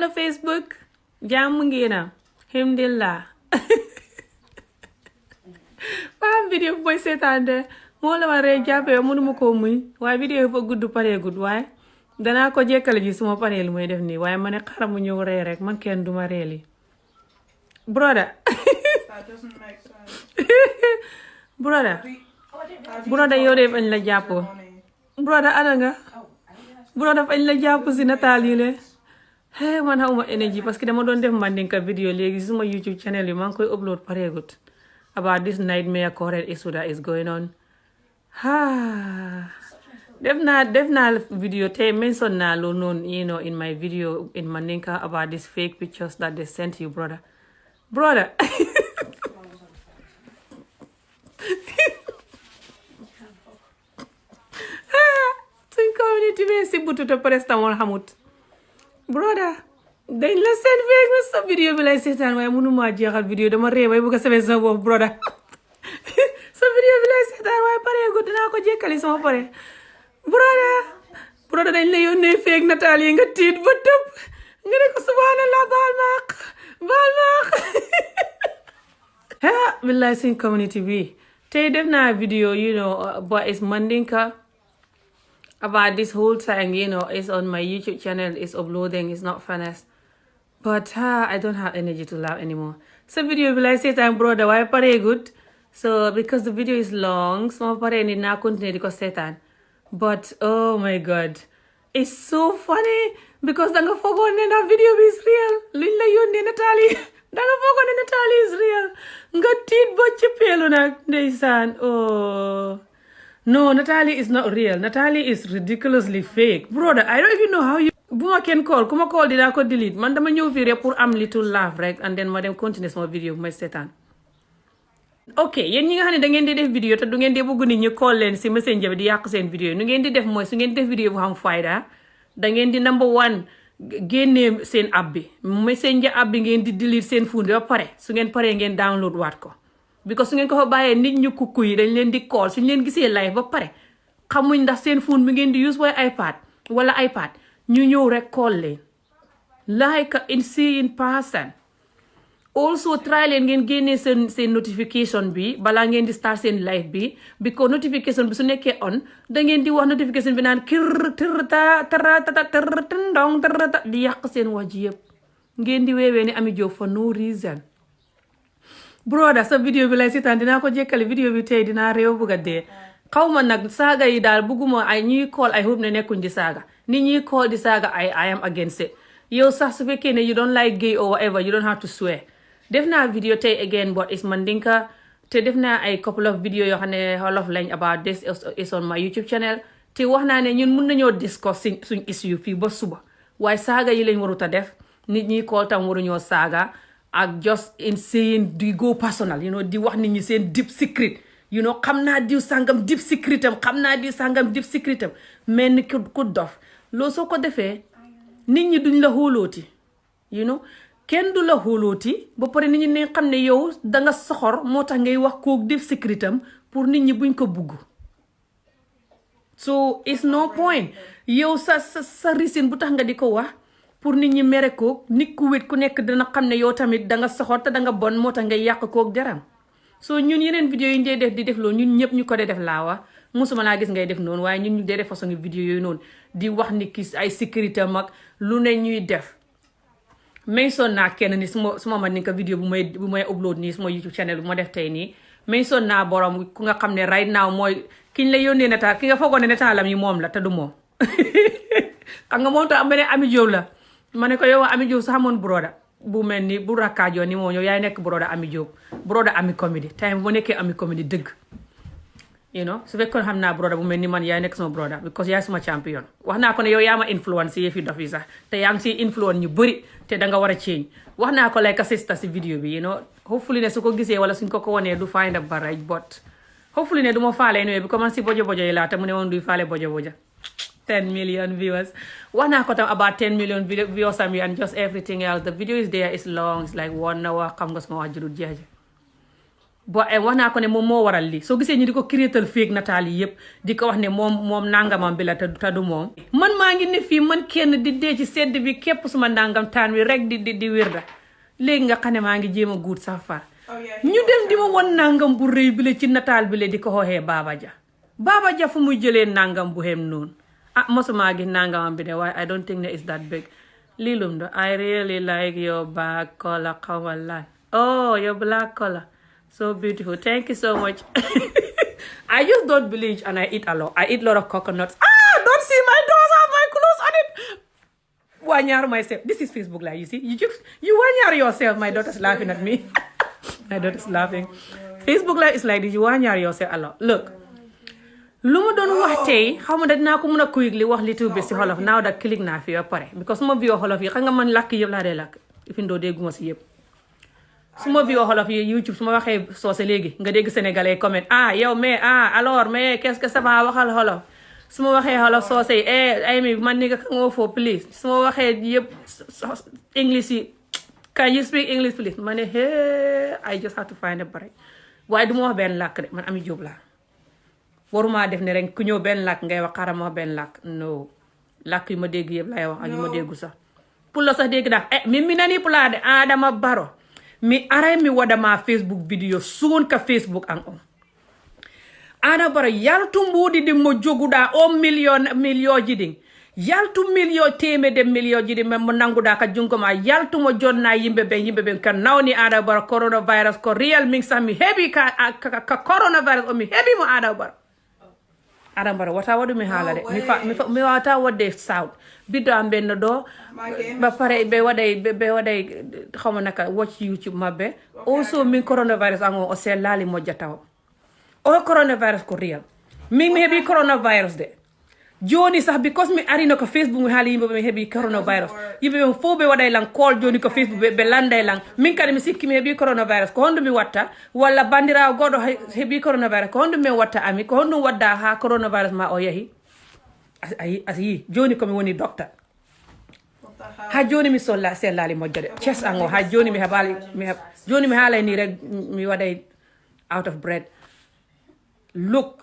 hello Facebook jàmm ngeen am alhamdulillah faam vidéo bu mooy seetaan de moo la ma rey jàppee mënuma koo muñ waaye vidéo fa gudd paree gudd waaye danaa ko jekkale ji suma paree lu muy def nii waaye ma ne xaram mu ñëw ree rek man kenn duma ree li brother brother yow de fañ la jàpp brother ana nga brother fañ la jàpp si nataal yi le hey man xawma énergie parce que dama doon def mandinka vidéo léegi suma YouTube channel yi maa ngi koy upload pareegut about this nightmare current issue that is going on def naa video tey mention naa lu noonu in my video in mandinka about these fake pictures that they sent you brother suñ community bi si bututa prestamol xamut brother dañ la seen feeg ma sa vidéo bi lay seetaan waaye mënuma jeexal vidéo dama réew bay bëgg a sebe sa bopp brother sa vidéo bi lay seetaan waaye pareegu dinaa ko jekkali sama pare brother dañ la yónnee feeg nataal yi nga tiit ba tëb nga ne ko subhanallah baal maaq billahi suñ community bi tey def naa vidéo but it's mandinka about this whole time, it's on my YouTube channel, it's uploading, it's not finished. But I don't have energy to laugh anymore. So video will I say time brother, why pare good? So because the video is long, so pare need not continue because Satan. But oh my god. It's so funny because danga forgotten that video is real. Lilla yonde Natalie. Danga forgotten Natalie is real. Nga tit bo ci pelu nak ndeysaan. Oh. No, Natalie is not real. Natalie is ridiculously fake. Brother, I don't even know how you... bu ma kenn call ku ma call dinaa ko delete man dama ñëw fii rek pour am little laugh rek and then ma dem continuer sama vidéo bu may seetaan. Ok, yéen ñi nga xam ne da ngeen di def vidéo te du ngeen di bëgg nit ñi call leen si messenger bi di yàq seen vidéo yi nu ngeen di def mooy su ngeen def vidéo bu xam fayda da ngeen di number one génnee seen app bi messenger app bi ngeen di delete seen phone ba pare su ngeen paree ngeen download waat ko. because su ngeen ko fa bàyyee nit ñu kukku yi dañ leen di call suñ leen gisee live ba pare xamuñ ndax seen phone bi ngeen di use wala iPad ñu ñëw rek call leen like in person. Also try leen ngeen génnee seen notification bi balaa ngeen di start seen live bi because notification bi su nekkee on da ngeen di wax notification bi naan kir di yàq seen wax ji yëpp ngeen di weewee ni Amie Jobe for no reason. Brother sa vidéo bi lay seetaan dinaa ko jekkali vidéo bi tey dinaa réew bugg a dee xaw ma nag saaga yi daal bugguma ay ñuy call I hope ne nekkuñ di saaga ni ñuy call di saaga I am against it yow sax su fekkee ne you don't like gay or whatever you don't have to swear. Def naa vidéo tey again but it's mandinka te def naa ay couple of video yoo xam ne wolof lañ about this is on my YouTube channel te wax naa ne ñun mun nañoo discuss suñ issue fii ba suba waaye saaga yi lañ warut a def nit ñi call tam waruñoo saaga ak just in saying di go personal di wax nit ñi seen deep secret xam naa diw sàngam deep secret am mel ni ku dof loolu soo ko defee nit ñi duñ la xóolooti kenn du la xóolooti ba pare nit ñi ne xam ne yow danga soxor moo tax ngay wax kook deep secret am pour nit ñi buñ ko bugg so it's no point yow sa reason bu tax nga di ko wax pour nit ñi mere koog nit ku wét ku nekk dana xam ne yow tamit danga soxor te danga bon moo tax ngay yàq koog deram soo ñun yeneen vidéo yi ñu dee def di def loolu ñun ñëpp ñu ko dee def laa wax musuma laa gis ngay def noonu waaye ñun ñu dee def façon vidéo yooyu noonu di wax ni ki ay sécurité mag lu ne ñuy def mention naa kenn ni suma ma ni ko vidéo bu may upload nii suma YouTube channel bu ma def tey nii mention naa borom ku nga xam ne right now mooy kiñ la yónnee nataal ki nga foogoon ne nataalam yi moom la te du moom xam nga moom tam am beneen Amie Jobe la ma ne ko yow Amie Jobe sa xamoon broda bu mel ni bu rakkaajoo ni moo ñëw yaay nekk broda Amie Jobe broda Amie Comedy time bu ma nekkee Amie Comedy dëgg su fekkoon xam naa broda bu mel ni man yaay nekk sama broda because yaay suma champion wax naa ko ne yow yaa ma influence yëfi dof yi sax te yaa ngi si influence ñu bëri te danga war a change wax naa ko like a sister si vidéo bi hopefully ne su ko gisee wala suñ ko wanee du find a barrage but hopefully ne du ma faale anyway bi commencé bojo yi laa te mu ne woon duy faale bojo 10 million viewers wax naa ko tam about 10 million viewers am yi and just everything else the video is there is long it's like 1 hour xam nga suma wax jurut jeex wax naa ko ne moom moo waral lii soo gisee ñi di ko créatal fake nataal yi yëpp di ko wax ne moom nangamam bi la te du moom man maa ngi ne fii man kenn di dee ci sedd bi képp suma nangam taan wi rek di wérda léegi nga xam ne maa ngi jéem a guut sax far ñu dem di ma won nangam bu rëy bi la ci nataal bi la di ko xooxee Baba Jah fu muy jëlee nangam bu xem noonu mosuma gis nangamam bi de waaye I don't think ne is that big lii lum do I really like your black color xawma lan your black color so beautiful. Thank you so much. I just don't bleach and I eat a lot. I eat a lot of coconuts. Don't see my doors have my clothes on it. Wanyar myself. This is Facebook Live, you see. You wanyar yourself. My daughter's laughing at me. My daughter's laughing. Facebook Live is like this. You wanyar yourself a lot. Look. Lu ma doon wax tey xaw ma dinaa ko mën a quickly wax little bit si xolof now that click naa fi ba pare because su ma bio xolof yi xam nga man làkk yëpp laa dee làkk ifindoo dégguma si yëpp su ma bio xolof yi YouTube su ma waxee soose léegi nga dégg sénégalais comment yow mais alors mais qu'est-ce que ça va waxal xolof su ma waxee xolof soose yi ay mi man ni nga nga foo please su ma waxee yëpp English yi can you speak English please ma ne I just have to find a break waaye du ma wax benn làkk de man Ami Jobe laa waruma def ne rek ku ñëw benn làkk ngay wax xaram wax benn làkk no làkk yu ma dégg yëpp lay wax ak yu ma déggu sax pour la sax dégg daal mi nani pula de Adama Barrow mi aray mi wadama Facebook video soon ka Facebook an on Adama Barrow yaltu mbuudi di mo joguɗa o million jidin yaltu million temede million jidin men mo nanguɗa ka jungo ma yaltu mo jonna yimɓe ɓen ka nawni Adama Barrow coronavirus ko real min sa mi heeɓi ka coronavirus o mi heeɓi mo Adama Barrow Adama Barrow wata waɗu mi haala de mi wawata wadde south biddo am ɓenno ɗo ba pare ɓe waɗay xawma naka watch YouTube mabɓe also min coronavirus an o sellali mojjata o coronavirus ko real min mi heeɓi coronavirus de joni sax because mi arino ko Facebook mi haali yimɓe mi heeɓi coronavirus yimɓe ɓe fof ɓe waɗay lan call joni ko Facebook ɓe landay lan min kadi mi sikki mi heeɓi coronavirus ko honɗum mi watta walla bandirawo goɗɗo heeɓi coronavirus ko honɗum min watta ami ko honɗum wadda ha coronavirus ma o yeehi as yi joni komi woni docteur ha joni mi sellali mojjade ces an o ha joni joni mi haalay ni rek mi waɗay out of bread look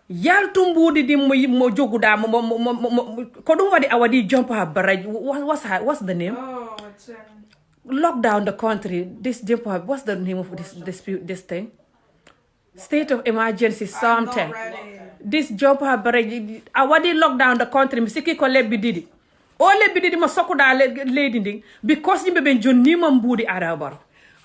yaltu mbuudi di mo joguɗa ko ɗum waɗi a waɗi jump ha barrage what's the name lockdown the country this jump ha what's the name of this thing state of emergency something this jump ha barrage a waɗi lockdown the country mi sikki ko lebbi ɗiɗi o lebbi ɗiɗi mo sokkuɗa leydi ndin because yimɓe ɓe jonnima mbuudi Adama Barrow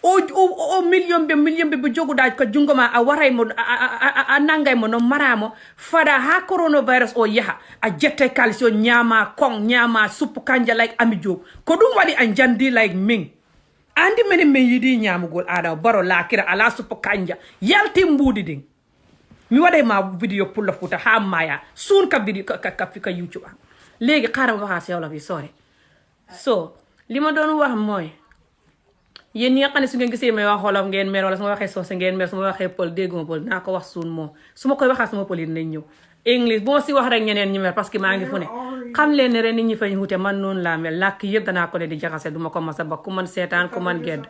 o million ɓe joguɗa ko jungo ma a waray mo a nangay mo no maramo fada ha coronavirus o yaha a jette kalis o ñama kon ñama suppu kanja like Ami Jobe ko ɗum waɗi a jandi like min andi mene min yiɗi ñamugol Adama Barrow lakira ala suppu kanja yalti mbuudi ɗin mi waɗay ma vidéo pulla futa ha maya sun ka vidéo ka YouTube an léegi xaaral ma waxa sewla bi sore so li ma doon wax mooy yéen ñi nga xam ne su ngeen gisee may wax xolof ngeen mer wala su ma waxee soose ngeen mer su ma waxee pël dégguma pël naa ko wax suun moom su ma koy waxaa suma pël yi nañ ñëw english bu ma si wax rek ñeneen ñi mer parce que maa ngi fu ne xam leen ne rek nit ñi fañ wute man noonu laa mel làkk yëpp danaa ko ne di jaxase duma ko masa ba ku man seetaan ku man gedd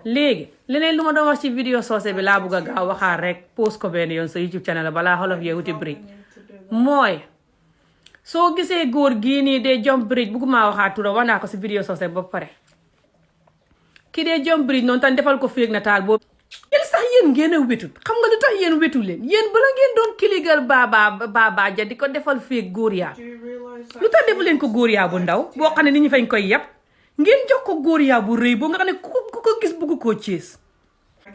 léegi leneen lu ma doon wax ci vidéo soose bi laa bugg a gaaw waxaat rek post ko benn yoon sa YouTube channel balaa xolof yee wuti bridge mooy soo gisee góor gii nii dee jump bridge bugguma waxaat turam wax naa ko si vidéo soose ba pare ki dee jump bridge noonu tan defal ko féeg nataal boobu yéen sax yéen ngeen a wetut xam nga lu tax yéen wetu leen yéen bala ngeen doon kiligal Baba Jah di ko defal féeg góor yaa lu tax defu leen ko góor yaa bu ndaw boo xam ne nit ñi fañ koy yàpp ngeen jox ko góor yaa bu rëy boo nga xam ne ku ko gis bugg koo ciis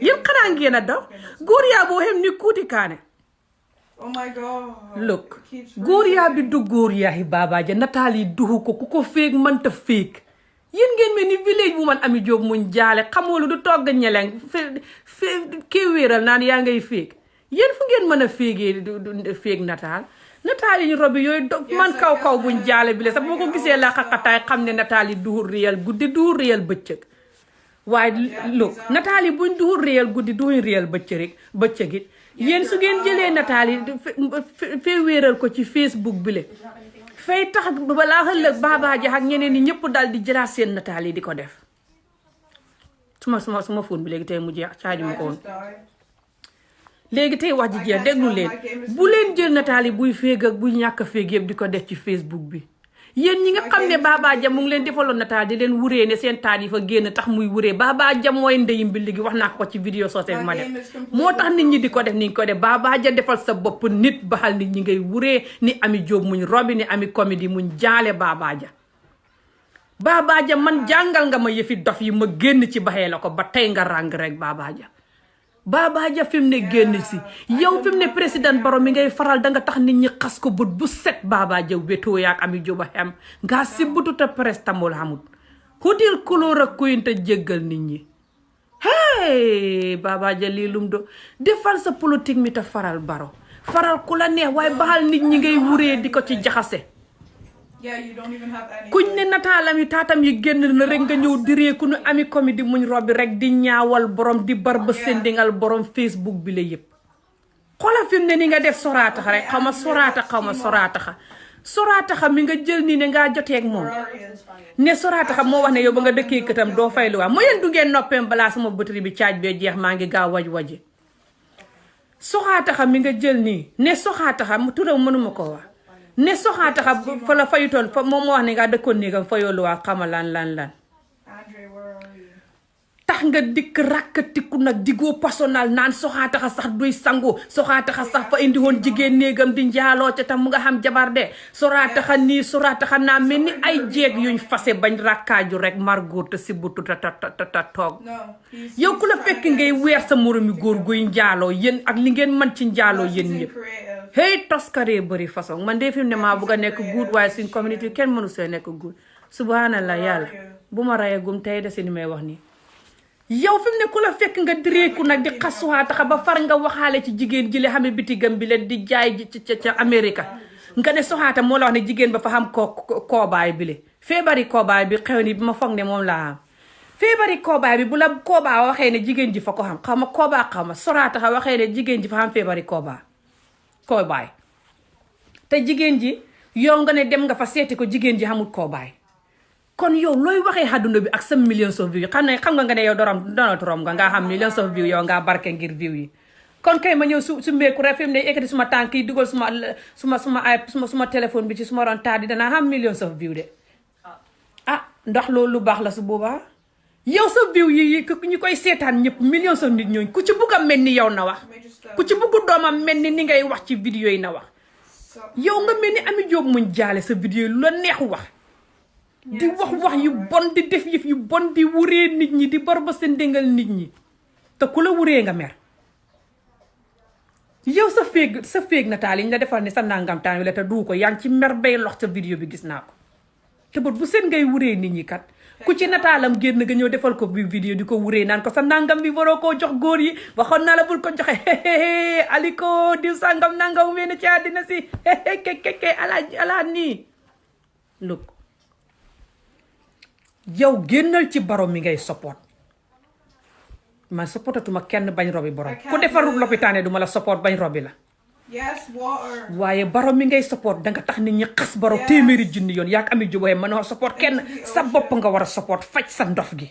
yéen xanaa ngeen a daw góor yaa boo xem ni kuuti kaane oh my God look góor yaa bi du góor yaa yi Baba Jah nataal yi duxu ko ku ko féeg mënta féeg yéen ngeen mel ni village bu man Ami Jobe muñ jaale xamoolu du togg ñeleng kii wéeral naan yaa ngay féeg yéen fu ngeen mën a féegee du féeg nataal yi ñu robi yooyu man kaw buñ jaale bi le sax boo ko gisee la xaqataay xam ne nataal yi duhul réel guddi duhul réel bëccëg waaye look nataal yi buñ duhul réel guddi duhul réel bëccëg it yéen su ngeen jëlee nataal yi fee wéeral ko ci Facebook bi le fay tax balaa ëllëg Baba Jah ak ñeneen ñi ñëpp dal di jëlaat seen nataal yi di ko def suma phone bi léegi tey mu jeex caaju ma ko woon just died. léegi tey wax ji jeex déglu leen bu leen jël nataal yi buy féeg ak buy ñàkk a féeg yëpp di ko def ci Facebook bi yéen ñi nga xam ne Baba Jah mu ngi leen defaloon nataal di leen wuree ne seen taal yi fa génn tax muy wuree Baba Jah mooy ndeyim bi léegi wax naa ko ci vidéo soosé bi ma def moo tax nit ñi di ko def ni ñu ko def Baba Jah defal sa bopp nit baxal nit ñi ngay wuree ni Ami Jóob muñ robi ni Ami comédie muñ jaale Baba Jah Baba Jah man jàngal nga ma yëfi dof yi ma génn ci baxee la ko ba tey nga ràng rek Baba Jah Baba Jah fi mu ne génn si yow fi mu ne président Barrow mi ngay faral da nga tax nit ñi xas ko bët bu set Baba Jah wétoo yaak Ami Jóob a xem ngaa si bututa prestamol xamut xutil kulóor ak kuyinta jéggal nit ñi hey Baba Jah lii lum do defal sa politique mi te faral Barrow faral ku la neex waaye baxal nit ñi ngay wuree di ko ci jaxase Yeah, you don't even have any. kuñ ne nataalam yi taatam yi génn na rek nga ñëw diree ku nu Ami comédie muñ robbi rek di ñaawal borom di bar ba sendingal borom Facebook bi la yëpp xoolal fi mu ne ni nga def soraataxa rek xaw ma soraataxa mi nga jël nii ne ngaa joteeg moom ne soraataxa moo wax ne yow ba nga dëkkee këtam doo fay lu waa mu yeen du ngeen noppeem balaa sama batterie bi caaj bee jeex maa ngi gaaw waji soxaataxa mi nga jël nii ne soxaataxa mu turam mënuma ko wax ne soxaataxa fa la fayutoon fa moom moo wax ne ngaa dëkkoon néegam fayoo lu waa xama lan Andre, where are you? tax nga dikk rakkatiku nag digoo personnel naan soxaataxa sax duy sangu soxaataxa sax fa indi woon jigéen néegam di njaaloo ca tam mu nga xam jabar de soraataxa nii soraataxa naa mel ni ay jeeg yuñ fase bañ rakkaaju rek margóor te sibbutu ta toog No, he's yow ku la fekk ngay weer sa moromi góor guy njaaloo yéen ak li ngeen mën ci njaaloo yéen ñëpp creative. hey toskaree bëri façon man de fi mu ne maa bëgg a nekk good waaye suñ communauté kenn mënu see nekk good subhanallah yàlla bu ma rayee gum tey de si ni may wax nii yow fi mu ne ku la fekk nga direeku nag di xasuwaataxa ba far nga waxaale ci jigéen ji li xame bitigam bi leen di jaay ca Amérique nga ne soxaata moo la wax ne jigéen ba fa xam koobaay bi le feebari koobaay bi xew ni bi ma foog ne moom laa xam feebari koobaay bi bu la koobaa waxee ne jigéen ji fa ko xam xaw ma koobaa xaw ma soraataxa waxee ne jigéen ji fa xam feebari koobaay te jigéen ji yow nga ne dem nga fa seeti ko jigéen ji xamul koobaay kon yow looy waxee àdduna bi ak sa millions of views xam nga ne yow Donald Trump nga xam millions of views yow ngaa barke ngir view yi kon kay ma ñëw su meeku rek fi mu ne ekkati suma tànk yi dugal suma téléphone bi ci suma ron taat di danaa xam millions of views de ndax loolu lu baax la su boobaa yow sa view yi ñu koy seetaan ñëpp millions of nit ñooñu ku ci bugg a mel ni yow na wax ku ci bugg doomam mel ni ngay wax ci vidéo yi na wax yow nga mel ni Ami Jóob muñ jaale sa vidéo yi lu la neex wax di wax yu bon di def yëf yu bon di wuree nit ñi di bar ba seen déngal nit ñi te ku la wuree nga mer yow sa féeg nataal yi ñu la defal ne sa nangam taan wi la te du ko yaa ngi ci mer bay lox sa vidéo bi gis naa ko te bët bu seen ngay wuree nit ñi kat ku ci nataalam génn nga ñëw defal ko bi vidéo di ko wuree naan ko sa nangam bi waroo koo jox góor yi waxoon naa la bul ko joxe aliko diw sangam nangam wéy na ci àddina si keke ala nii look yow génnal ci Barrow mi ngay support man supportatuma kenn bañ robi borom ku defarul lopitaane duma la support bañ robi la Yes, water. waaye Barrow mi ngay support danga tax nit ñi xas Barrow téeméeri junni yoon yaa ko Ami Jóob waaye mën a support kenn sa bopp nga war a support faj sa ndof gi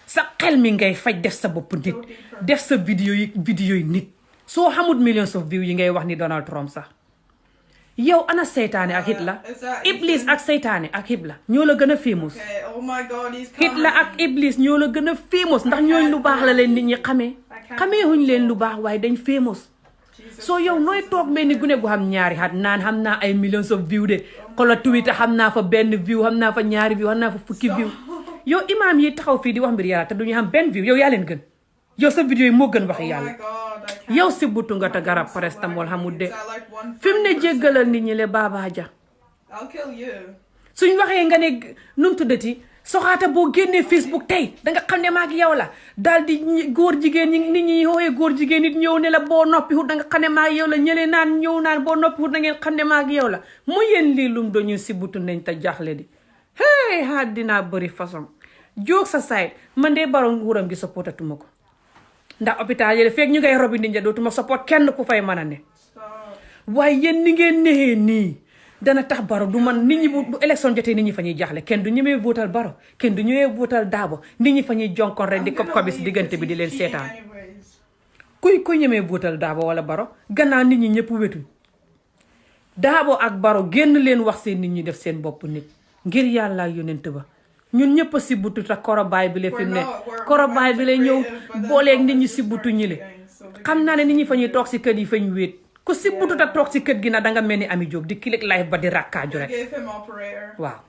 sa xel mi ngay faj def sa bopp nit def sa vidéo yi nit soo xamut millions of views yi ngay wax ni Donald Trump sax yow ana seytaane ak Hitler Iblis ak seytaane ak Hitler ñoo la gën a famous Oh my God, he's Hitler ak Iblis ñoo la gën a famous ndax ñooñ lu baax la leen nit ñi xamee huñ leen lu baax waaye dañ famous soo yow nooy toog mel ni gune gu xam ñaari at naan xam naa ay millions of views de xoolal Twitter xam naa fa benn view xam naa fa ñaari view xam naa fa fukki view yow imaam yi taxaw fii di wax mbir yàlla te duñu xam benn view yow yaa leen gën yow sa vidéo yi moo gën waxi yàlla yow si butu nga te garab prestamol xamul de fi mu ne jéggalal nit ñi le Baba Jah I'll kill you. suñ waxee nga ne nu mu tuddati soxaata boo génnee Facebook tey danga xam ne maag yow la daal di góor jigéen ñi nit ñi wooyee góor jigéen nit ñëw ne la boo noppi hut danga xam ne maag yow la ñële naan ñëw naan boo noppi hut da ngeen xam ne maag yow la mu yéen lii lum doñu si butu nañ te jaaxle di hey haa dinaa bëri façon jóog sa side man de Barrow nguuram gi supportatuma ko ndax hôpital yi fekk ñu ngay robi nit ñi dootuma support kenn ku fay mën a ne waaye yéen ni ngeen nexee nii dana tax Barrow du man nit ñi bu élection jotee nit ñi fa ñuy jaaxle kenn du ñemee votal Barrow kenn du ñemee votal Darboe nit ñi fa ñuy jonkon rek di kob si diggante bi di leen seetaan kuy ñemee votal Darboe wala Barrow gannaaw nit ñi ñëpp wetuñ Darboe ak Barrow génn leen wax seen nit ñi def seen bopp nit ngir yàlla ak yonent ba ñun ñëpp a sibbutu te korobaay bi la fi mu ne korobaay bi lay ñëw booleeg nit ñi sibbutu ñi le xam naa ne nit ñi fa ñuy toog si kër yi fañ wéet ku sibbutu te toog si kër gi na danga mel ni Ami Jobe di click live ba di rakkaaju rek waaw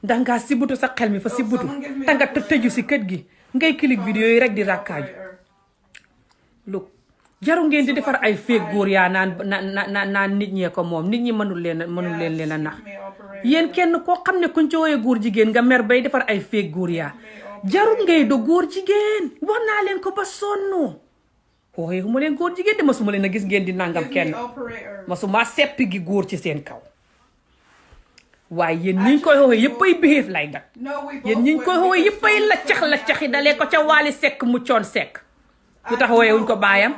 ndax ngaa sibbutu sa xel mi fa sibbutu te nga tëju si kër gi ngay click vidéo yi rek di rakkaaju lu jaru ngeen di defar ay feeg góor yaa naan nit ñee ko moom nit ñi mënul leen a nax yéen kenn koo xam ne kuñ ci wooyee góor jigéen nga mer bay defar ay feeg góor yaa jarul ngay do góor jigéen wax naa leen ko ba sonn wooyee ma leen góor jigéen de masuma leen a gis ngeen di nangam kenn masuma seppi gi góor ci seen kaw waaye yéen ñi ñu koy woowee yëpp ay béxeef lay gat yéen ñi ñu koy woowee yëpp ay laccax yi dalee ko ca Waly Seck mu coon Seck lu tax wooyee wuñ ko baayam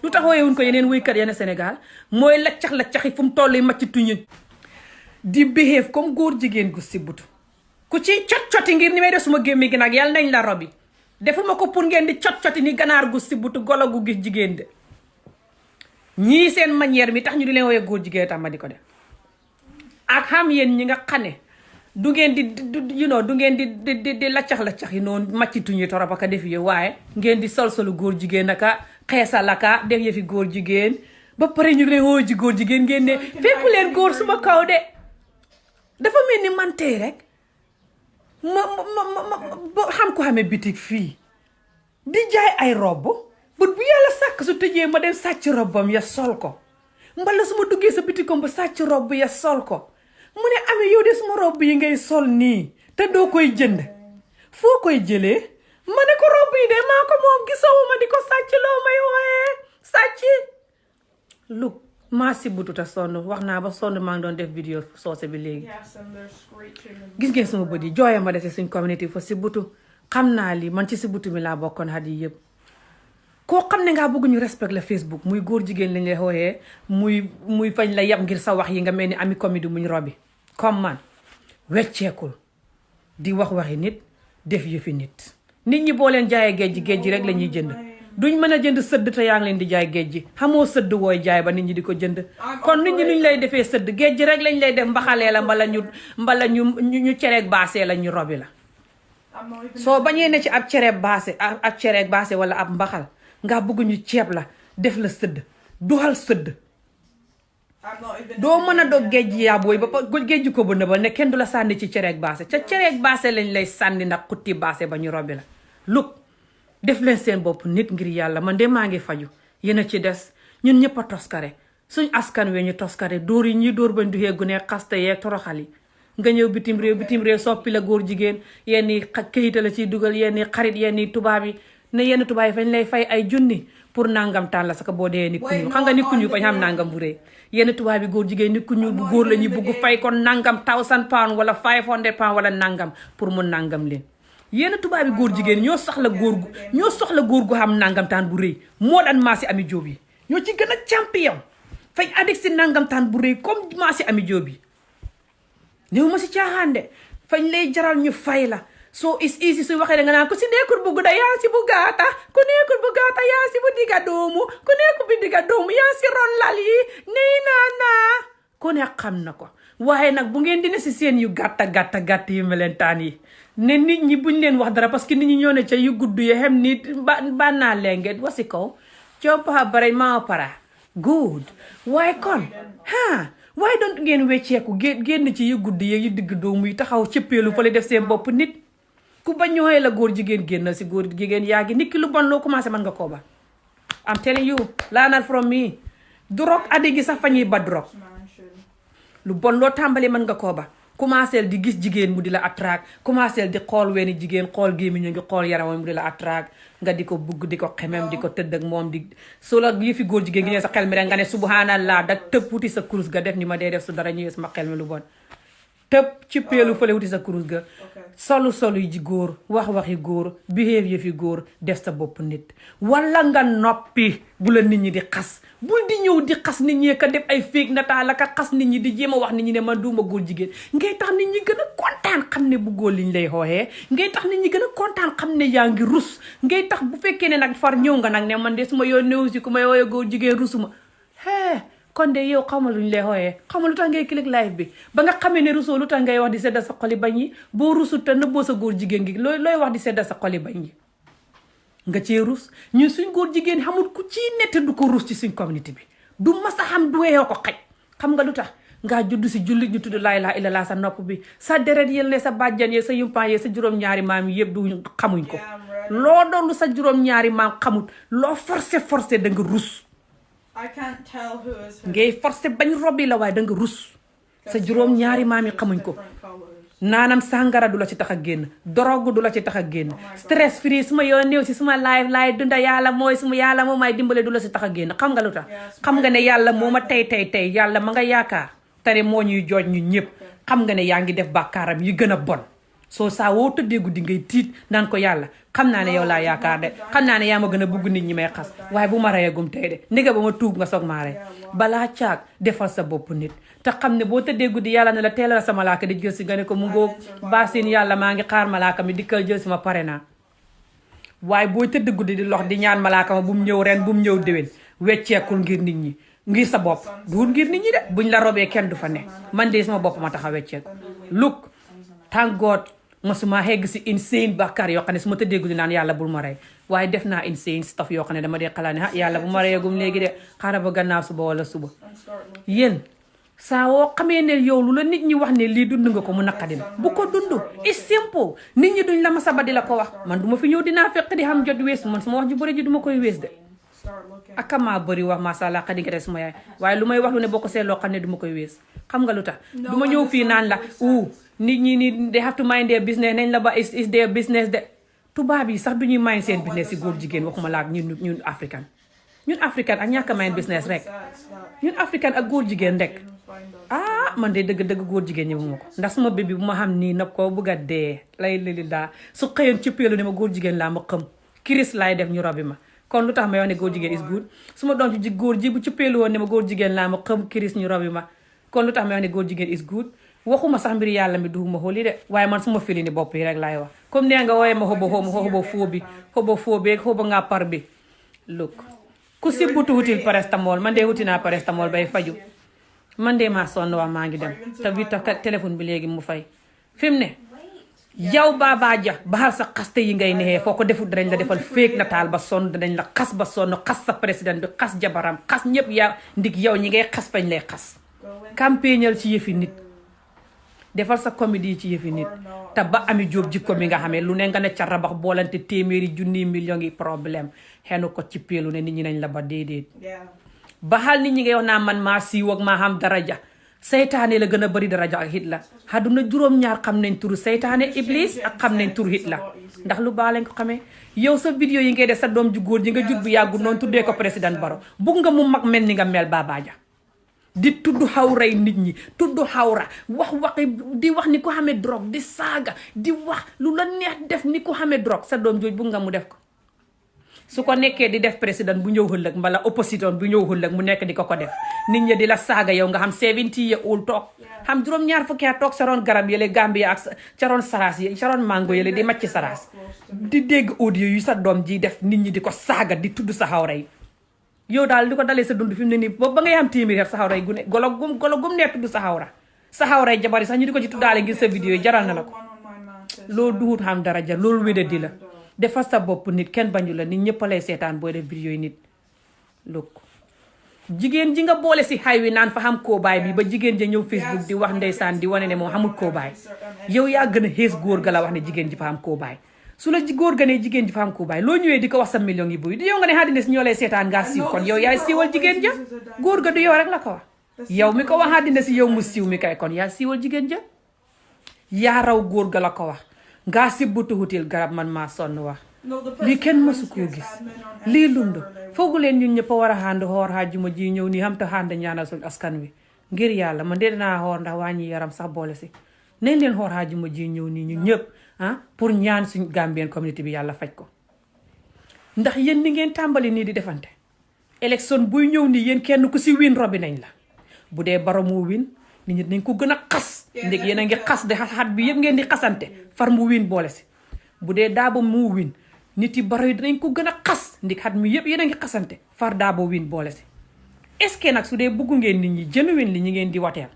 lu tax wooyee wuñ ko yeneen wuykat yeneen Sénégal mooy laccax yi fu mu toll macc tuñu di béxeef comme góor jigéen gu sibbutu ku ci cot-coti ngir ni may def suma gémmi gi nag yàlla nañ la robi defuma ko pour ngeen di cot-coti ni ganaar gu sibbutu golo gu gis jigéen de ñii seen manière mi tax ñu di leen wooyee góor jigéen tam ma di ko def ak xam yéen ñi nga xam ne du ngeen di laccax yi noonu maccituñu torop aka def yi waaye ngeen di sol-solu góor jigéen aka xeesal aka def yëfi góor jigéen ba pare ñu leen woo ji góor jigéen ngeen ne fekku leen góor suma kaw de dafa mel ni man tey rek ma xam ko xamee bitig fii di jaay ay robb but bu yàlla sàkk su tëjee ma dem sàcc robbam ya sol ko mbala su ma duggee sa bitikom ba sàcc robb ya sol ko mu ne amee yow de suma robb yi ngay sol nii te doo koy jënd foo koy jëlee ma ne ko robb yi de maa ko moom gisoo ma di ko sàcc loo may wooyee sàcc lu maa si bututa sonn wax naa ba sonn maa ngi doon def vidéo soose bi léegi gis ngeen sama bët yi jooya ma dese suñ communauté fa si butu xam naa li man ci si butu mi laa bokkoon xat yi yëpp koo xam ne ngaa bëgg ñu respect la Facebook muy góor jigéen lañ lay xooyee muy fañ la yab ngir sa wax yi nga mel ni Ami Comédie muñ robi comme man wecceekul di waxi nit def yëfi nit ñi boo leen jaayee géej gi rek la ñuy jënd duñ mën a jënd sëdd te yaa ngi leen di jaay géej gi xamoo sëdd wooy jaay ba nit ñi di ko jënd kon nit ñi nuñ lay defee sëdd géej gi rek lañ lay def mbaxalee la mbala ñu cereeg baasee la ñu robi la soo bañee ne ci ab cereeg baase wala ab mbaxal nga bëgg ñu ceeb la def la sëdd duxal sëdd doo mën a dog géej gi yaa booy ba géej gi ko ba nëbal ne kenn du la sànni ci cereeg baase ca cereeg baase lañ lay sànni ndax xutti baase ba ñu robi la lug def leen seen bopp nit ngir yàlla man de maa ngi faju yéen a ci des ñun ñëpp a toskare suñ askan we ñu toskare dóor yi ñuy dóor bañ du xeegu ne xaste yeeg toroxal yi nga ñëw bitim réew soppi la góor jigéen yenn yi këyita la ciy dugal yenn yi xarit yenn yi tubaab yi ne yenn tubaab yi fañ lay fay ay junni pour nangam taan la saka boo dee nit ku ñuul xam nga nit ku ñuul fañ xam nangam bu rëy yenn tubaab yi góor jigéen nit ku ñuul bu góor la ñuy bugg fay kon nangam 1000 pounds wala 500 pounds wala nangam pour mu nangam leen yenn tubaab yi góor jigéen ñoo soxla góor gu xam nangamtaan bu rëy moo daan maa si Ami Jobe yi ñoo ci gën a champion fañ addict si nangamtaan bu rëy comme maa si Ami Jobe yi néew ma si caaxaan de fañ lay jaral ñu fay la soo is easy suy waxee da nga naan ku si nekkul bu gudda yaa si bu gaata ku nekkul bu gaata yaa si bu digga doomu ku nekkul bi digga doomu yaa si ron lal yi nii naa ku ne xam na ko waaye nag bu ngeen dina si seen yu gàtta yu melentaan yi ne nit ñi buñ leen wax dara parce que nit ñi ñoo ne ca yu gudd yi xem ni ba naa lenge wasi kaw compa bare maa para good waaye kon waaye doon ngeen wecceeku génn ci yu gudd yi yu digg doomu yi taxaw cëppeelu fa la def seen bopp nit ku ba ñëwee la góor jigéen génn si góor jigéen yaa ngi nit ki lu bon loo commencé mën nga koo ba am telling you laanal from me drogue addi gi sax fa ñuy ba drogue lu bon loo tàmbali mën nga koo ba commencé di gis jigéen mu di la attract commencé di xool weeni jigéen xool gémmiñ ngi xool yaramam mu di la attract nga di ko bugg di ko xemem di ko tëdd ak moom di soo la yëfi góor jigéen gi ñëw sa xel mi rek nga ne subhanallah da tëb puti sa kurus ga def ni ma dee def su dara ñëwee sama xel mi lu bon tëb ci peelu fële wuti sa kurus ga Okay. solu yi ji góor waxi góor behave fi góor def sa bopp nit wala nga noppi bu la nit ñi di xas bul di ñëw di xas nit ñi ka def ay féeg nataal ka xas nit ñi di jéem a wax nit ñi ne man duuma góor jigéen ngay tax nit ñi gën a kontaan xam ne bu góor liñ lay xooxee ngay tax nit ñi gën a kontaan xam ne yaa ngi rus ngay tax bu fekkee ne nag far ñëw nga nag ne man de su ma yoon néew si ku may wooye góor jigéen rusuma kon de yow xamal luñ lay xooyee xamal lu tax ngay click live bi ba nga xamee ne rusoo lu tax ngay wax di sedda sa xoli bañ yi boo rusut te nëbboo sa góor jigéen gi looy wax di sedda sa xoli bañ yi nga cee rus ñun suñ góor jigéen xamul ku ci nette du ko rus ci suñ communauté bi du masa xam du weyoo ko xaj xam nga lu tax ngaa judd si jullit ñu tudd laa ilaaha illallaah sa nopp bi sa deret yel ne sa bàjjan yee sa yumpaan yee sa juróom-ñaari maam yëpp du xamuñ ko loo doon sa juróom-ñaari maam xamut loo forcé da nga rus I can't tell who is who. ngay forcé bañ robbi la waaye da nga rus sa juróom-ñaari maam yi xamuñ ko naanam sàngara du la ci tax a génn drogue du la ci tax a génn stress free suma yoo néew si suma live laay dunda yàlla mooy suma yàlla moo may dimbale du la si tax a génn xam nga lu tax xam nga ne yàlla moo ma tey yàlla ma nga yaakaar tane moo ñuy jooj ñun ñëpp xam nga ne yaa ngi def bàkkaaram yi gën a bon soo saa woo tëddee guddi ngay tiit naan ko yàlla xam naa ne yow laa yaakaar de xam naa ne yaa ma gën a bugg nit ñi may xas waaye bu ma reyagum tey de ndege ba ma tuub nga soog maa rey balaa caag defal sa bopp nit te xam ne boo tëddee guddi yàlla ne la teelal sa malaaka di jël si nga ne ko mu ngóog baasin yàlla maa ngi xaar malaaka mi dikkal jël si ma pare naa waaye boo tëdd guddi di lox di ñaan malaaka ma bu mu ñëw ren bu mu ñëw déwén wecceekul ngir nit ñi ngir sa bopp duur ngir nit ñi de buñ la robee kenn du fa ne man de sama bopp ma tax a wecceeku look thank God masuma xegg si insane bàkkaar yoo xam ne su ma tëddee guddi naan yàlla bul ma rey waaye def naa insane stuff yoo xam ne dama dee xalaat ne yàlla bu ma reyagum léegi de xaaral ba gannaaw suba wala suba yéen saa woo xamee ne yow lu la nit ñi wax ne lii dund nga ko mu naqadi bu ko dund it's simple nit ñi duñ la ma saba di la ko wax man du ma fi ñëw dinaa fekk di xam jot wees man suma wax ju bëri ji du ma koy wees de akamaa bëri wax masàllaa xadi nga te suma yaay waaye lu may wax lu ne boo ko seetloo xam ne du ma koy wees xam nga lu tax du ma ñëw fii naan la nit ñi ni they have to mind their business nañ la ba is their business de tubaab yi sax du ñuy mind seen business si góor jigéen waxuma laa ñun africain ak ñàkk a mind business rek ñun africain ak góor jigéen rek man de dëgg góor jigéen ñi ma ko ndax suma bébi bu ma xam nii nag ko bëgg a dee lay lili daa su xëyoon ci peelu ne ma góor jigéen laa ma xam kiris laay def ñu robi ma kon lu tax may wax ne góor jigéen is good su ma doon ci góor ji bu ci peelu woon ne ma góor jigéen laa ma xam kiris ñu robi ma kon lu tax may wax ne góor jigéen is good waxuma sax mbir yàlla mi duuma xooli de waaye man suma fili ni bopp yi rek laay wax comme nee nga wooye ma xobo foo bi xobo nga par bi look ku si butu wutil paracetamol man de wuti naa paracetamol bay faju man de maa sonn wax maa ngi dem te bi tax téléphone bi léegi mu fay fi mu ne yow Baba Jah baxal sa xaste yi ngay nexee foo ko defut danañ la defal féeg nataal ba sonn danañ la xas ba sonn xas sa président bi xas jabaram xas ñëpp yaa ndig yow ñi ngay xas fañ lay xas campagnal ci yëfi nit defal sa comédie ci yëfi nit te ba Ami Jóob jikko mi nga xamee lu ne nga ne ca rabax boolante téeméeri junni million yi problème xenu ko ci peelu ne nit ñi nañ la ba déedéet baxal nit ñi ngay wax naa man maa siiw ak maa xam daraja seytaane la gën a bëri daraja ak Hitler àdduna juróom-ñaar xam nañ turu seytaane iblis ak xam nañ turu Hitler ndax lu baa lañ ko xamee yow sa vidéo yi ngay def sa doom ju góor ji nga jut bu yàggul noonu tuddee ko président Barrow bugg nga mu mag mel ni nga mel Baba Jah di tudd xawray nit ñi tudd xawra waxi di wax ni ko xamee drogue di saaga di wax lu la neex def ni ko xamee drogue sa doom jooj bugg nga mu def ko su ko nekkee di def président bu ñëw xëllëg mbala opposition bu ñëw xëllëg mu nekk di ko def nit ñi di la saaga yow nga xam 70 years old toog xam juróom-ñaar fukki at toog sa roon garab yële Gambia ak ca roon saraas yi ca roon mango yële di macc saraas di dégg audio yu sa doom ji def nit ñi di ko saaga di tudd sa xawra yi yow daal di ko dalee sa dund fi mu ne nii boobu ba ngay am téeméer sa xawra yi gune golo gum ne tudd sa xawra yi jabar yi sax ñu di ko ci tuddaale ngir sa vidéo yi jaral na la ko loolu duhut xam daraja loolu wédadi la defal sa bopp nit kenn bañu la nit ñëpp lay seetaan booy def vidéo yi nit look jigéen ji nga boole si xay wi naan fa xam koobaay bi ba jigéen ja ñëw Facebook di wax ndeysaan di wane ne moom xamul koobaay yow yaa gën a xees góor ga la wax ne jigéen ji fa xam koobaay su la góor ga ne jigéen ji fa xam koobaay loo ñëwee di ko wax sa million yi buy di yow nga ne xaddina si ñoo lay seetaan ngaa siiw kon yow yaay siiwal jigéen ja góor ga du yow rek la ko wax yow mi ko wax xaddina si yow mu siiw mi kay kon yaa siiwal jigéen ja yaa raw góor ga la ko wax ngaa sibbutu hutil garab man maa sonn wax lii kenn mësu koo gis lii lund foogu leen ñun ñëpp a war a xànd xoor xaajuma ji ñëw nii xam te xànd ñaanal suñ askan wi ngir yàlla man de dinaa xoor ndax wàññi yaram sax boole si nañ leen xool xaajuma ji ñëw nii ñu ñëpp pour ñaan suñ Gambian community bi yàlla faj ko ndax yéen ni ngeen tàmbali nii di defante élection buy ñëw nii yéen kenn ku si win robi nañ la bu dee Barrow moo win nit ñi nañ ko gën a xas ndég yéen a ngi xas de xat bi yëpp ngeen di xasante far mu win boole si bu dee Darboe moo win nit yi Barrow yi dinañ ko gën a xas ndig xat mi yëpp yéen a ngi xasante far Darboe win boole si est-ce que nag su dee bëggu ngeen nit ñi genuine li ñi ngeen di wateel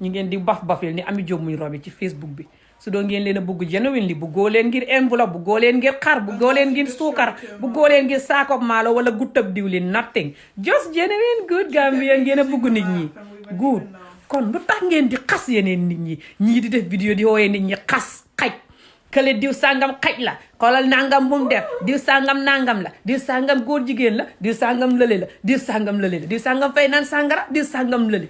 ñi ngeen di bafil ni Ami Jobe muy robi ci Facebook bi su doo ngeen leen a bëgg genuine li bëggoo leen ngir enveloppe bëggoo leen ngir xar bëggoo leen ngir suukar bëggoo leen ngir saako maalo wala guttab diwlin nothing just genuine good Gambia ngeen a bëgg nit ñi good kon lu tax ngeen di xas yeneen nit ñi ñii di def vidéo di wooyee nit ñi xas xaj kële diw sàngam xaj la xoolal nangam bu mu def diw sàngam nangam la diw sàngam góor jigéen la diw sàngam lële la diw sàngam lële la diw sàngam fay naan sàngara diw sàngam lële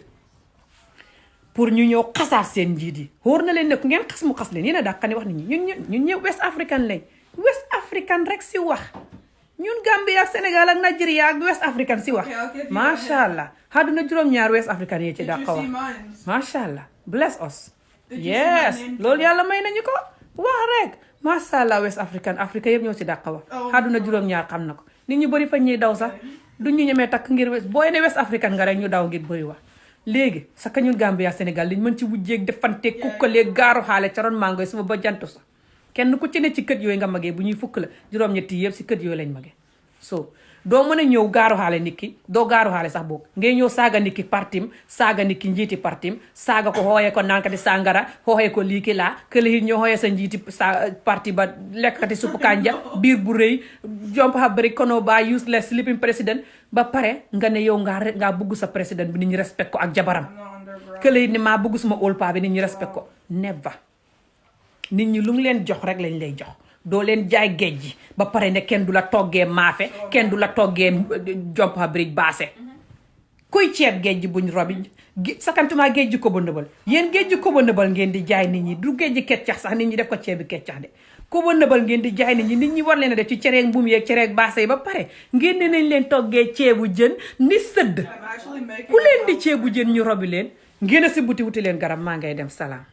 pour ñu ñëw xasaat seen njiit yi wóor na leen ne ku ngeen xas mu xas leen yéen a dàqani wax nit ñi ñun ñëpp West African lañ West African rek si wax ñun Gambia ak Sénégal ak Nigeria ak West African si wax macha allah àdduna juróom-ñaar West African yee ci dàqa wax macha allah bless us yes loolu yàlla may nañu ko wax rek macha allah West African Africa yëpp ñoo ci dàqa wax àdduna juróom-ñaar xam na ko nit ñu bëri fa ñuy daw sax du ñu ñemee takk ngir booy ne West African nga rek ñu daw ngir bëri wax léegi sa ka ñun Gambia Sénégal liñ mën ci wujjeeg defante kukkaleeg gaaru xaale ca ron mangoy suba ba jantu sa kenn ku ci ne ci kët yooyu nga magee bu ñuy fukk la juróom-ñetti yëpp si kët yooyu lañ magee so doo mën a ñëw gaaru xaale nit ki doo gaaru xaale sax boog ngay ñëw saaga nit ki partim saaga nit ki njiiti partim saaga ko xooyee ko naankati sàngara xooyee ko lii ki laa kële yi ñoo xooyee sa njiiti parti ba lekkati suppu kanja biir bu rëy jomp xa bëri kono ba useless sleeping président ba pare nga ne yow ngaa bëgg sa président bi nit ñi respect ko ak jabaram kële yi ne maa bëgg suma old pa bi nit ñi respect ko never nit ñi lu mu leen jox rek lañ lay jox doo leen jaay géej gi ba pare ne kenn du la toggee maafe kenn du la toggee jompa birij baase kuy ceeb géej gi buñ robi sakantuma géej gi ko ba nëbal yéen géej gi ko ba nëbal ngeen di jaay nit ñi du géej gi keccax sax nit ñi def ko ceeb bi keccax de ko ba nëbal ngeen di jaay nit ñi war leen a def ci cereeg mbuum yeeg cereeg baase yi ba pare ngeen ne nañ leen toggee ceebu jën ni sëdd ku leen di ceebu jën ñu robi leen ngeen a si buti wuti leen garab maa ngay dem salaam